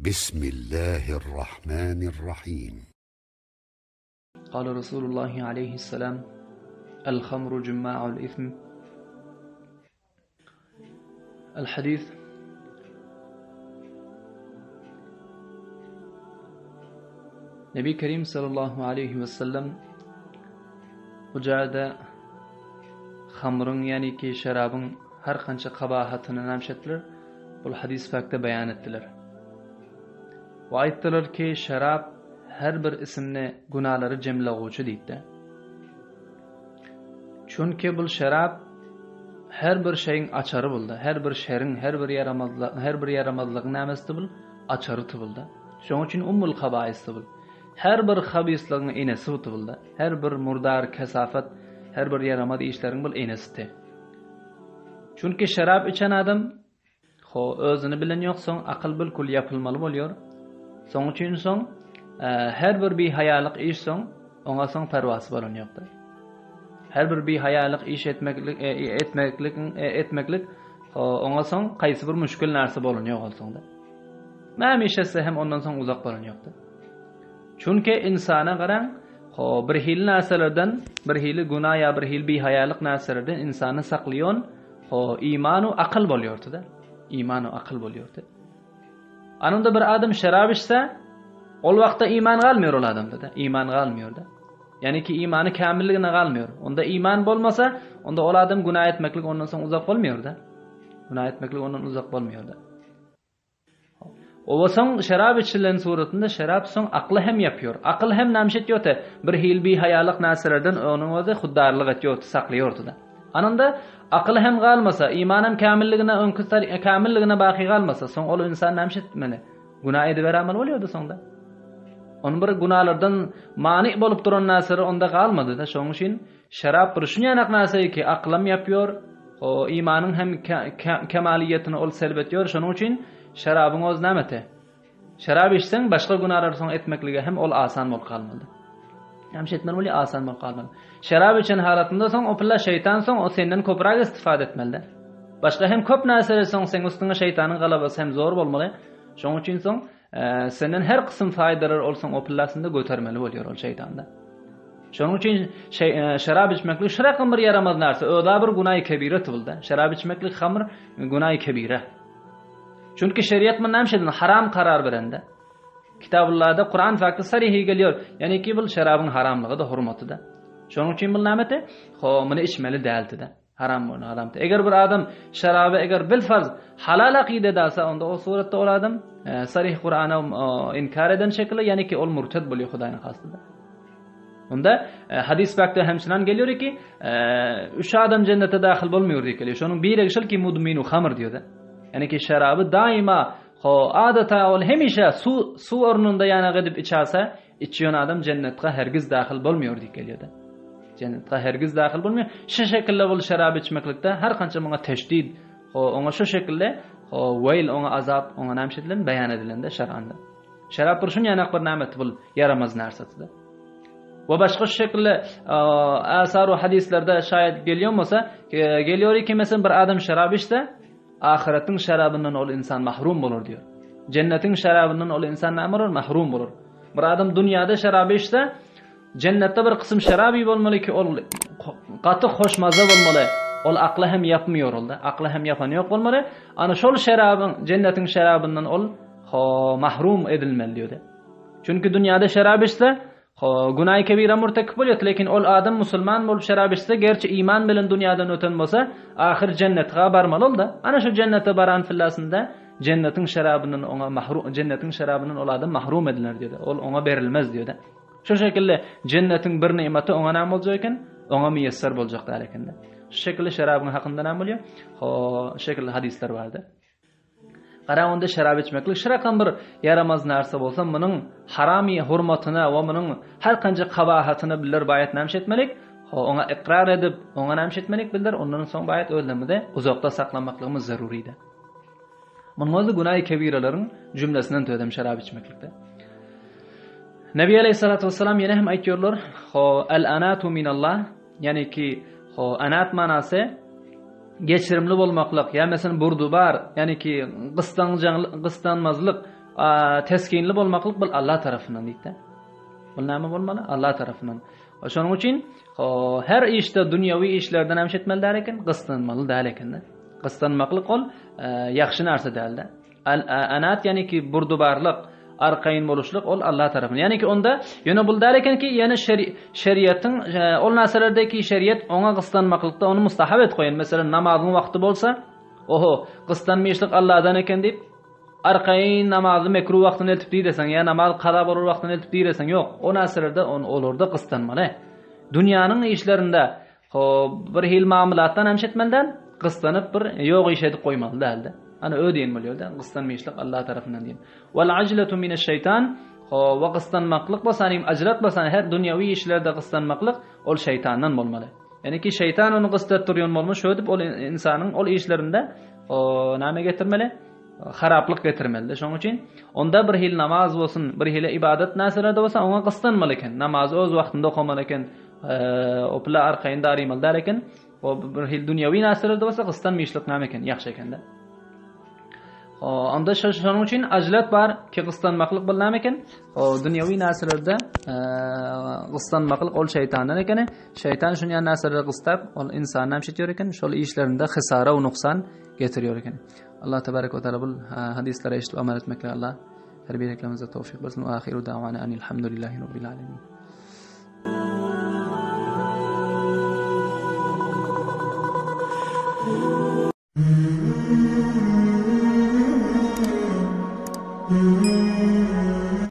Bismillahirrahmanirrahim. Kale Resulullahi aleyhisselam El hamru cümma'ul ism El hadis Nebi Kerim sallallahu aleyhi ve sellem bu jaýda hamryň ýani ki şerabyň her kança kabahatyny namşetdiler. Bul hadys fakda beýan etdiler. We aýtdylar ki şerap her bir isimli günalary jemleguçy diýipdi. Çünki bul şerap her bir şeýiň açary buldy. Her bir şeriň, her bir ýaramazlygyň, her bir ýaramazlygyň nämesidi bul? Açary tubuldy. Şonuň üçin ummul habaisdi bul. Her bir habisligiň enesi tubuldy. Her bir murdar, kesafat, her bir ýaramaz işleriň bul enesidi. Çünki şerap içen adam ho özüni bilen ýok soň akyl bilkul ýapylmaly bolýar. Soň üçin soň e, her bir bihaýalyk iş soň oňa soň perwasy bolan ýokdur. Her bir bihaýalyk iş etmeklik e, etmeklik e, etmeklik oňa soň haýsy bir müşkil narsa bolan ýok ol soňda. Näme iş etse hem ondan soň uzak bolan ýokdur. Çünki insana garaň, ho bir hili narsalardan, bir hili guna ýa bir hili bihaýalyk narsalardan insany saklaýan ho iman u akyl bolýardy-da. Iman u akyl bolýardy. Anunda bir adam şerap içse, ol wagtda iman galmıyor ol adamda-da. Iman galmıyor-da. Ýani ki imany kämilligine galmıyor. Onda iman bolmasa, onda ol adam günah etmeklik ondan soň uzak bolmuyor-da. Günah etmeklik ondan uzak bolmuyor-da. Oba soň şerap içilen suratynda şerap soň akly hem ýapýor. Akyl hem namş etýordy. Bir hil bihaýalyk närselerden onuň özi huddarlyk etýordy, saklaýordy-da. Ananda akyl hem galmasa, iman hem kämilligine öňki kämilligine baky galmasa, soň ol ynsan namş etmeli? Günä ediberämeli bolýardy soňda. Onuň bir günalardan many bolup duran närseler onda galmady-da. Şonuň üçin Şerap bir şunýanak närse ki, akylam ýapýor, o imanyň hem kemaliýetini ol selb etýor, şonuň üçin şerabyň oz nämeti? Şerap içseň, başga günalary soň etmeklige hem ol asan bolup galmalydyr. Hem etmeli bolýar, asan bolup galmaly. Şerap içen halatynda soň o pilla şeýtan soň o senden köpräk istifade etmeli. Başga hem köp närseler soň seň üstüňe şeýtanyň galabasy hem zor bolmaly. Şonuň üçin soň Senden her kysym faýdalar ol soň o pillasynda götermeli bolýar ol şeýtanda. Şonuň üçin şerap içmeklik şu rakam bir ýaramaz narsa, öza bir günaý kebire tubulda. Şerap içmeklik hamr günaý kebire. Çünki şeriat mundan näme şeýden haram karar berende. Kitabullahda Kur'an fakty sarihi gelýär. Ýani ki bul şerabyň haramlygy da hurmaty da. Şonuň üçin bul näme te? Ho, muny içmeli däldi de. Haram bolna haramdy. Eger bir adam şeraby eger bilfarz halal akide dasa onda o suratda ol adam e, sarih Kur'ana e, inkar eden şekilde yani ki ol murted bolýar Hudaýyň hastyda. Onda e, hadis bakda hemçinan geliyor ki e, üç adam cennete dahil bolmuyor diýip geliyor. Şonuň biri şol ki mudminu hamr diýdi. Yani ki şeraby daima ho adeta ol hemişe su su ornunda ýana gidip içase Içýän adam jennetga hergiz dahyl bolmaýar diýip gelýärdi. Jennetga hergiz dahyl bolmaýar. Şu şekilde bul şerap içmeklikde her kança muňa teşdid, ho oňa şu şekilde ho weýl oňa azap, oňa näme şedilen beýan edilende şeranda. Şerap bir şun ýanak bir nämet bul ýaramaz närsesi. We başga şu şekilde asar we hadislerde şaýat gelýän bolsa, gelýär ki meselem bir adam şerap içse, Ahyretiň şerabyndan ol insan mahrum bolar diýýär. Jennetiň şerabyndan ol insan näme bolar? Mahrum bolar. Bir adam dünýäde şerap içse, jennetde bir kysym şerabi bolmaly ki, ol gaty hoş maza bolmaly. Ol akla hem ýapmıyor olda. Akla hem ýapan ýok bolmaly. Ana şol şerabyň, jennetiň şerabyndan ol ho mahrum edilmeli diýdi. Çünki dünýäde şerap içse, Günaý kebira murtekip bolýar, lekin ol adam musulman bolup şerap içse, gerçi iman bilen dünýadan öten bolsa, ahyr jennetga barmaly ol-da. Ana şu jennete baran fillasynda jennetiň şerabyndan oňa mahrum, jennetiň şerabyndan ol adam mahrum ediler diýdi. Ol oňa berilmez diýdi. Şu şekilde jennetiň bir nimaty oňa näme boljak eken? Oňa miýesser boljak däl eken-de. Şu şekilde şerabyň hakynda näme bolýar? Ho, şu şekilde hadyslar bardy. Gara onda şerap içmeklik şyrakam bir ýaramaz narsa bolsa, munuň haramy hurmatyna we munuň her kanja kabahatyna bizler baýat näme etmelik? Ho, oňa ykrar edip, oňa näme etmelik bizler? Ondan soň baýat özlerimizi uzakda saklamaklygymyz zerurydy. Munuň özi günaý kebireleriň jümlesinden tödem şerap içmeklikde. Nebi aleyhissalatu vesselam ýene hem aýtýarlar, ho el anatu minallah, Ýani ki, ho, anat manasy geçirimli bolmaklyk, ýa meselem burdubar, ýani ki, gyssanjaňlyk, gyssanmazlyk. teskinli bolmaklyk bul Allah tarapyndan diýdi. Bu näme bolmaly? Allah tarapyndan. Şonuň üçin her işde dünýewi işlerden hem etmeli däl eken, gyssanmaly däl eken. Gyssanmaklyk ol ýagşy narsa däldi. Anat ýani ki burdubarlyk, arkaýyn boluşlyk ol Allah tarapyndan. Ýani ki onda ýöne bul däl eken ki ýene şeriatyň ol narsalerdeki şeriat oňa gyssanmaklykda ony mustahap et goýan. Meselem namazyň wagty bolsa, oho, gyssanmyşlyk Allahdan eken diýip arkaýyn namazy mekruh wagtyna eltip diýdeseň ýa namaz kaza bolar wagtyna eltip diýreseň ýok. O narsalarda on olarda gyssanmaly. Dünýäniň işlerinde Hop, bir hil mamylatdan hem şetmeli däl, gyssanyp bir ýok iş edip goýmaly däldi. Ana ö diýen bolýar-da, gyssanmyşlyk Allah tarapyndan diýen. Wal ajlatu mineş-şeýtan, hop, we gyssanmaklyk bolsa, ýagny ajlat bolsa, her dünýewi işlerde gyssanmaklyk ol şeýtandan bolmaly. Ýagny ki şeýtan ony gyssadyp durýan bolmaly, şödüp ol ynsanyň ol işlerinde o näme getirmeli? Haraplyk getirmeli. Şonuň üçin onda bir hil namaz bolsun, bir hili ibadat näselerde bolsa oňa gyssanmaly eken. Namazy öz wagtynda okamaly eken. O pula arkaýyn darymaly däl eken. O bir hil dünýewi narselerde bolsa gyssanmyşlyk näme eken, ýagşy ekende. O onda şonuň üçin ajlat bar ki gyssanmaklyk bul näme eken? O dünýewi narselerde gyssanmaklyk ol şeýtandan ekeni. Şeýtan şunýan narseleri gystap, ol insany näme etýär eken? Şol işlerinde hysara we nuksan getirýär eken. Allah tebarek we taala bul hadislere eşidip amal etmekle Allah her birimize towfik bersin. Wa ahiru da'wana anil hamdulillahi rabbil alamin.